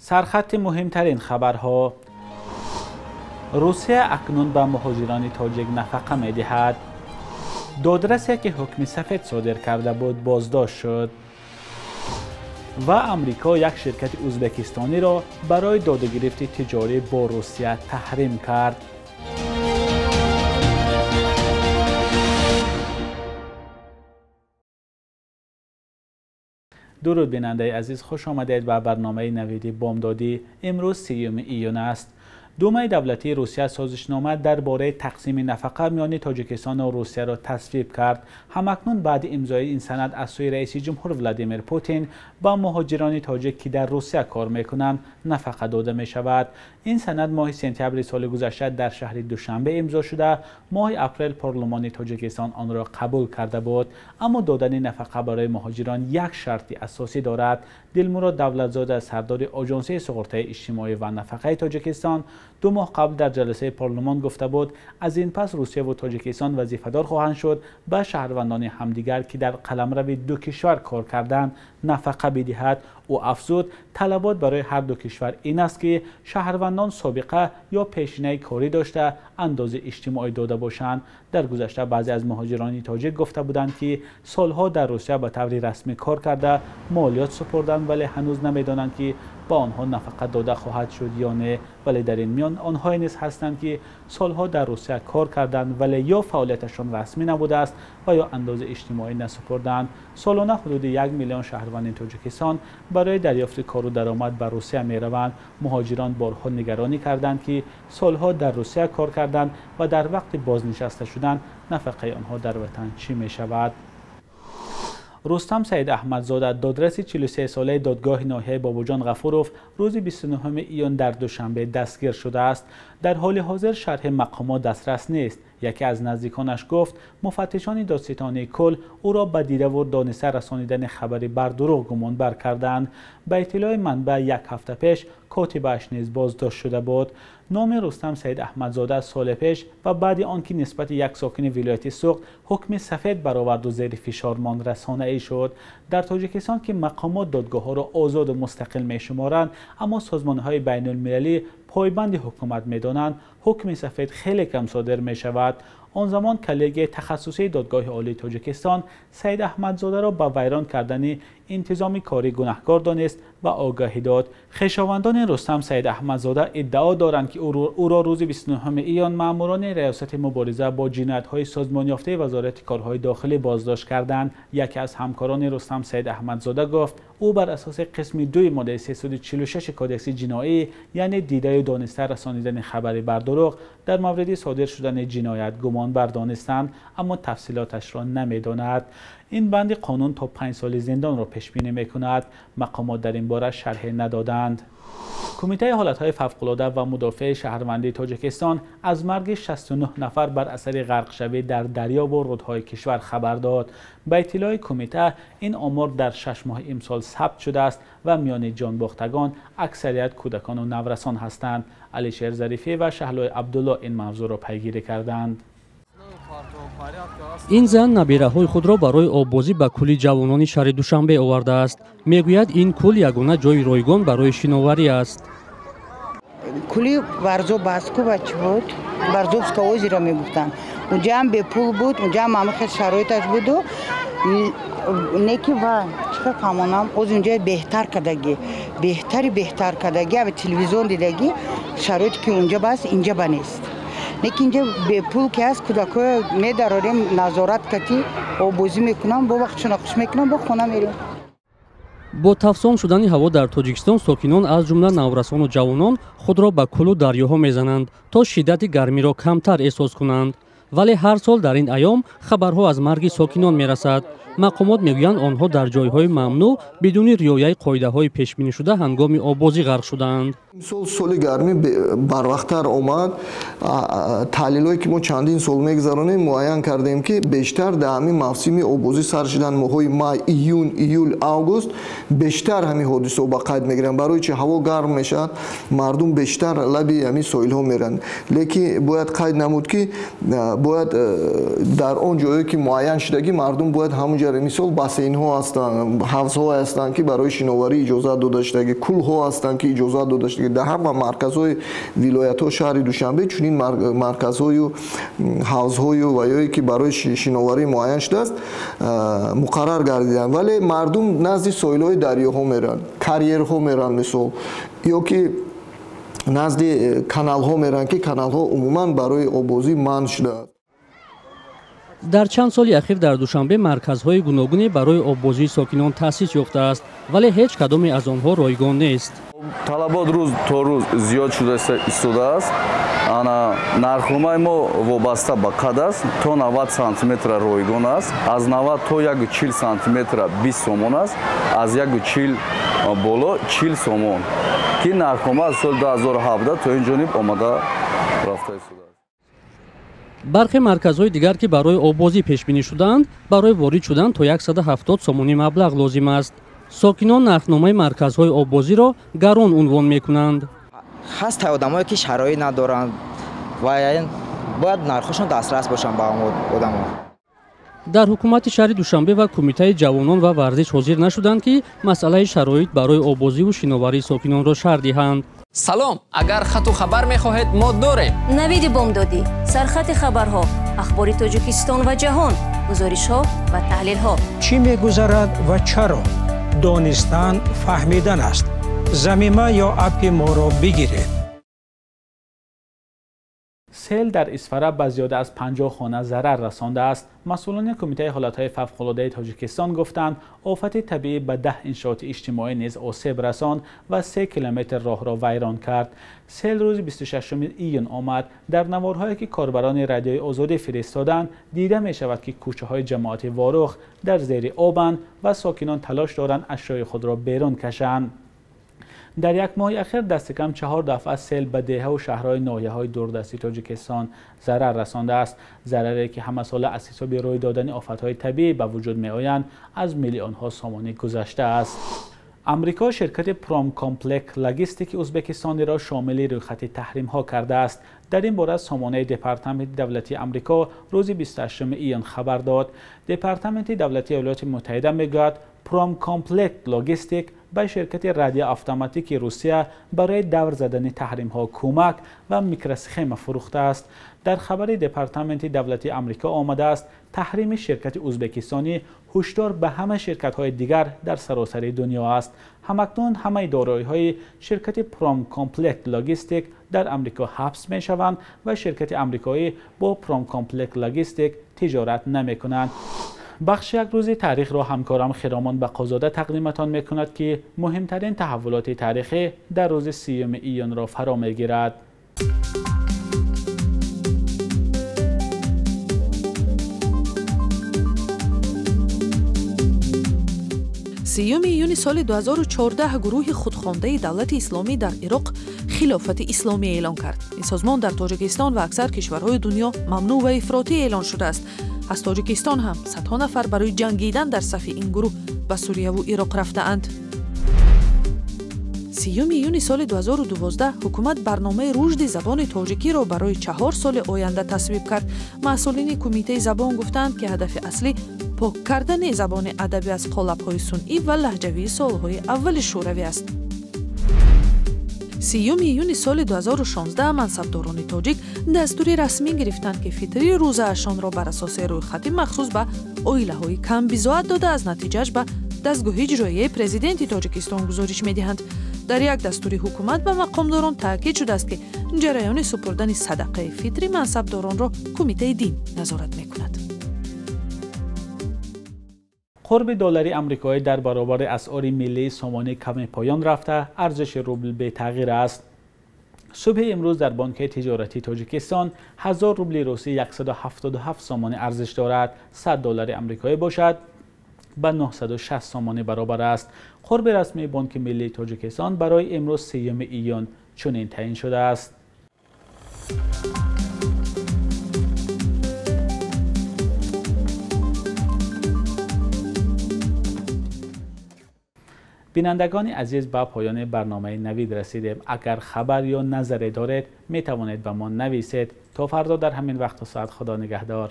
Сархати муҳимтарин хабарҳо. Русия акнун ба муҳоҷирони тоҷик нафақа медиҳад. Додрасе ки ҳукми сафед содир карда буд боздошт шуд. Ва Амрико як ширкати ӯзбекистониро барои додугирифти тиҷорӣ бо Русия таҳрим кард. Дуруд бинандаи азиз, хуш омадед ба барномаи навиди бомдодӣ. Имрӯз 30 июн аст. Думаи давлатии Русия созишнома дар бораи тақсими нафақа миёни Тоҷикистону Русияро тасвиб кард. Ҳамакнун баъди имзои ин санад аз сӯи раиси ҷумҳур Владимир Путин ба муҳоҷирони тоҷик, ки дар Русия кор мекунанд, нафақа дода мешавад. Ин санад моҳи сентябри соли гузашта дар шаҳри Душанбе имзо шуда, моҳи апрел парлумони Тоҷикистон онро қабул карда буд. Аммо додани нафақа барои муҳоҷирон як шарти асосӣ дорад. Дилмурод Давлатзода, сардори Оҷонсии суғуртаи иҷтимоӣ ва нафақаи Тоҷикистон, 2 моҳ қабл дар ҷаласаи парлумон гуфта буд, аз ин пас Русия ва Тоҷикистон вазифадор хоҳанд шуд ба шаҳрвандони ҳамдигар, ки дар қаламрави ду кишвар кор карданд, нафақа бидиҳад. Ӯ афзуд, талабот барои ҳар ду кишвар ин аст, ки шаҳрвандон собиқа ё пешинаи корӣ дошта андози иҷтимоӣ дода бошанд. Дар гузашта баъзе аз муҳоҷирони тоҷик гуфта буданд, ки солҳо дар Русия ба таври расмӣ кор карда, молиёт супурданд, вале ҳанӯз намедонанд, ки ба онҳо нафақа дода хоҳад шуд ё не. Вале дар ин миён онҳое низ ҳастанд, ки солҳо дар Русия кор карданд, вале ё фаъолияташон расмӣ набудааст ва ё андози иҷтимоӣ насупурданд. Солона ҳудуди 1 миллион шаҳрванди Тоҷикистон барои дарёфти кору даромад ба Русия мераванд. Муҳоҷирон борҳо нигаронӣ карданд, ки солҳо дар Русия кор карданд ва дар вақти бознишаста шудан нафақаи онҳо дар ватан чӣ мешавад. Рустам Саид Аҳмадзода, додраси 43-солаи додгоҳи ноҳияи Бобоҷон Ғафуров, рӯзи 29 июн дар Душанбе дастгир шудааст. Дар ҳоли ҳозир шарҳи мақомот дастрас нест. Яке аз наздиконаш гуфт, муфаттишони додситонии кул ӯро ба дидаву дониста расонидани хабари бардурӯғ гумонбар карданд. Ба иттилои манбаъ, як ҳафта пеш котибааш низ боздошт шуда буд. Номи Рустам Саид Аҳмадзода соли пеш ва баъди он ки нисбати як сокини вилояти Суғд ҳукми сафед бароварду зери фишор монд, расонаӣ шуд. Дар Тоҷикистон, ки мақомот додгоҳҳоро озоду мустақил мешуморанд, аммо созмонҳои байнулмилалӣ пойбанди ҳукумат медонанд, ҳукми сафед хеле кам содир мешавад. Он замон коллегияи тахассусии додгоҳи олии Тоҷикистон Саид Аҳмадзодаро ба вайрон кардани интизоми корӣ гунаҳкор донист ва огаҳӣ дод. Хешовандони Рустам Саид Аҳмадзода иддао доранд, ки ӯро рӯзи 29 июн маъмурони Раёсати мубориза бо ҷиноятҳои созмонёфтаи Вазорати корҳои дохилӣ боздошт карданд. Яке аз ҳамкорони Рустам Саид Аҳмадзода гуфт, ӯ бар асоси қисми 2 моддаи 346 кодекси ҷиноӣ, яъне дидаю дониста расонидани хабари бардурӯғ дар мавриди содир шудани ҷиноят гумонбар донистанд, аммо тафсилоташро намедонад. Ин банди қонун то 5 соли зиндонро пешбинӣ мекунад. Мақомот дар ин бора шарҳе надоданд. Кумитаи ҳолатҳои фавқулода ва мудофиаи шаҳрвандии Тоҷикистон аз марги 69 нафар бар асари ғарқшавӣ дар дарё ва рудҳои кишвар хабар дод. Ба иттилои кумита, ин омор дар 6 моҳи имсол сабт шудааст ва миёни ҷонбохтагон аксарият кӯдакону наврасон ҳастанд. Алишер Зарифӣ ва Шаҳлои Абдулло ин мавзӯъро пайгирӣ карданд. Ин зан набираҳои худро барои оббозӣ ба кӯли ҷавонони шаҳри Душанбе овардааст. Мегӯяд, ин кӯл ягона ҷои ройгон барои шиноварӣ аст. Кӯли Варзоб аст, ку бачи буд, Варзобска озеро мегуфтанд. Унҷаам бепул буд, унҷаам ҳама хел шароиташ буду неки ва чӣ хел фаҳмонам, оз унҷа беҳтар кардагӣ, беҳтари беҳтар кардагӣ, ами телевизион дидагӣ, шароите ки унҷа баст, инҷа ба нест. Лекин инҷа бепул ки ҳаст, кӯдакҳоя медарорем, назорат кати оббозӣ мекунам, бо вақтшона хуш мекунам, бо хона мерем. Бо тафсон шудани ҳаво дар Тоҷикистон сокинон, аз ҷумла наврасону ҷавонон, худро ба кӯлу дарёҳо мезананд, то шиддати гармиро камтар эҳсос кунанд. Вале ҳар сол дар ин айём хабарҳо аз марги сокинон мерасад. Мақомот мегӯянд, онҳо дар ҷойҳои мамнӯъ бидуни риояи қоидаҳои пешбинишуда ҳангоми оббозӣ ғарқ шудаанд. Имсол соли гармӣ барвақттар омад. Таҳлилҳое ки мо чандин сол мегузаронем, муайян кардем, ки бештар дар ҳамин мавсими оббозӣ сар шудан моҳҳои май, июн, июл, август бештар ҳамин ҳодисаҳо ба қайд мегиранд. Барои чи ҳаво гарм мешавад, мардум бештар лаби ҳамин соҳилҳо меранд. Лекин бояд қайд намуд, ки бояд дар он ҷое ки муайян шудагӣ, мардум бояд ҳамонҷа ҷараён, мисол бассейнҳо ҳастанд, ҳавзҳо ҳастанд, ки барои шиноварӣ иҷозат дода шудагӣ, кӯлҳо ҳастанд, ки иҷозат дода шудагӣ. Дар ҳама марказҳои вилоятҳо шаҳри Душанбе чунин марказҳою ҳавзҳою ва ё ки барои шиноварӣ муайян шудааст, муқаррар гардиданд. Вале мардум назди соҳилҳои дарёҳо меранд, карьерҳо меранд, мисол, ё ки назди каналҳо меранд, ки каналҳо умуман барои оббозӣ манъ шудааст. Дар чанд соли ахир дар Душанбе марказҳои гуногуне барои оббозии сокинон таъсис ёфтааст, вале ҳеҷ кадоме аз онҳо ройгон нест. Талабот рӯз то рӯз зиёд шуда истодааст. Ана нархномаи мо вобаста ба қад аст, то 90 сантиметра ройгон аст, аз 90 то 140 сантиметра 20 сомон аст, аз 140 боло 40 сомон, ки нархнома аз соли 2017 то ин ҷониб омада рафта истодааст. Бархе марказҳои дигар, ки барои оббозӣ пешбинӣ шудаанд, барои ворид шудан то 170 сомонӣ маблағ лозим аст. Сокинон нархномаи марказҳои оббозиро гарон унвон мекунанд. Ҳаст одамое, ки шароит надоранд ва бояд нархҳошон дастрас бошанд ба одамо. Дар ҳукумати шаҳри Душанбе ва кумитаи ҷавонон ва варзиш ҳозир нашуданд, ки масъалаи шароит барои оббозиву шиноварии сокинонро шарҳ диҳанд. Салом, агар хату хабар мехоҳед, мо дорем. Навиди бомдодӣ, сархати хабарҳо, ахбори Тоҷикистон ва ҷаҳон, гузоришҳо ва таҳлилҳо. Чӣ мегузарад ва чаро? Донистан фаҳмидан аст. Замима ё аппи моро бигиред. Сел дар Исфара ба зиёда аз 50 хона зарар расондааст. Масъулони Кумитаи ҳолатҳои фавқулодаи Тоҷикистон гуфтанд, офати табиӣ ба 10 иншооти иҷтимоӣ низ осеб расонд ва 3 километр роҳро вайрон кард. Сел рӯзи 26 июн омад. Дар наворҳое, ки корбарони радиои Озодӣ фиристоданд, дида мешавад, ки кӯчаҳои ҷамоати Ворух дар зери обанд ва сокинон талош доранд ашёи худро берун кашанд. Дар як моҳи ахир дасти кам 4 дафъа сел ба деҳаву шаҳрҳои ноҳияҳои дурдасти Тоҷикистон зарар расондааст. Зараре, ки ҳамасола аз ҳисоби рӯй додани офатҳои табиӣ ба вуҷуд меоянд, аз миллионҳо сомонӣ гузаштааст. Амрико ширкати Промкомплект Логистики Ӯзбекистониро шомили рӯйхати таҳримҳо кардааст. Дар ин бора сомонаи Департаменти давлатии Амрико рӯзи 28 июн хабар дод. Департаменти давлатии Иёлоти Муттаҳида мегӯяд, Промкомплект Логистик ба ширкати радиоавтоматики Русия барои давр задани таҳримҳо кӯмак ва микросхема фурӯхтааст. Дар хабари Департаменти давлатии Амрико омадааст, таҳрими ширкати ӯзбекистонӣ ҳушдор ба ҳама ширкатҳои дигар дар саросари дунё аст. Ҳамакнун ҳамаи дороиҳои ширкати Промкомплект Логистик дар Амрико ҳабс мешаванд ва ширкати амрикоӣ бо Промкомплект Логистик тиҷорат намекунанд. Бахши як рӯзи таърихро ҳамкорам Хиромон Бақозода тақдиматон мекунад, ки муҳимтарин таҳаввулоти таърихӣ дар рӯзи 30 июнро фаро мегирад. Сиюми июни соли 2014 гурӯҳи худхондаи давлати исломӣ дар Ироқ хилофати исломӣ эълон кард. Ин созмон дар Тоҷикистон ва аксар кишварҳои дунё мамнӯъ ва ифротӣ эълон шудааст. Аз Тоҷикистон ҳам садҳо нафар барои ҷангидан дар сафи ин гурӯҳ ба Сурияву Ироқ рафтаанд. 30 июни соли 2012 ҳукумат барномаи рушди забони тоҷикиро барои 4 соли оянда тасвиб кард. Масъулини кумитаи забон гуфтанд, ки ҳадафи аслӣ пок кардани забони адабӣ аз қолабҳои сунъӣ ва лаҳҷавии солҳои аввали шӯравӣ аст. 30 июни соли 2016 мансабдорони тоҷик дастури расмӣ гирифтанд, ки фитри рӯзаашонро бар асоси рӯйхати махсус ба оилаҳои камбизоат дода, аз натиҷааш ба дастгоҳи иҷроияи президенти Тоҷикистон гузориш медиҳанд. Дар як дастури ҳукумат ба мақомдорон таъкид шудааст, ки ҷараёни супурдани садақаи фитри мансабдоронро кумитаи дин назорат мекунад. Қурби доллари амрикоӣ дар баробари асъори миллии сомонӣ каме поён рафта, арзиши рубл бетағйир аст. Субҳи имрӯз дар бонки тиҷоратии Тоҷикистон 1000 рубли русӣ 177 сомонӣ арзиш дорад, 100 доллари амрикоӣ бошад ба 960 сомонӣ баробар аст. Қурби расмии Бонки миллии Тоҷикистон барои имрӯз 30 июн чунин таъин шудааст. Бинандагони азиз, ба поёни барномаи Навид расидем. Агар хабар ё назаре доред, метавонед ба мо нависед. То фардо дар ҳамин вақту соат, Худо нигаҳдор.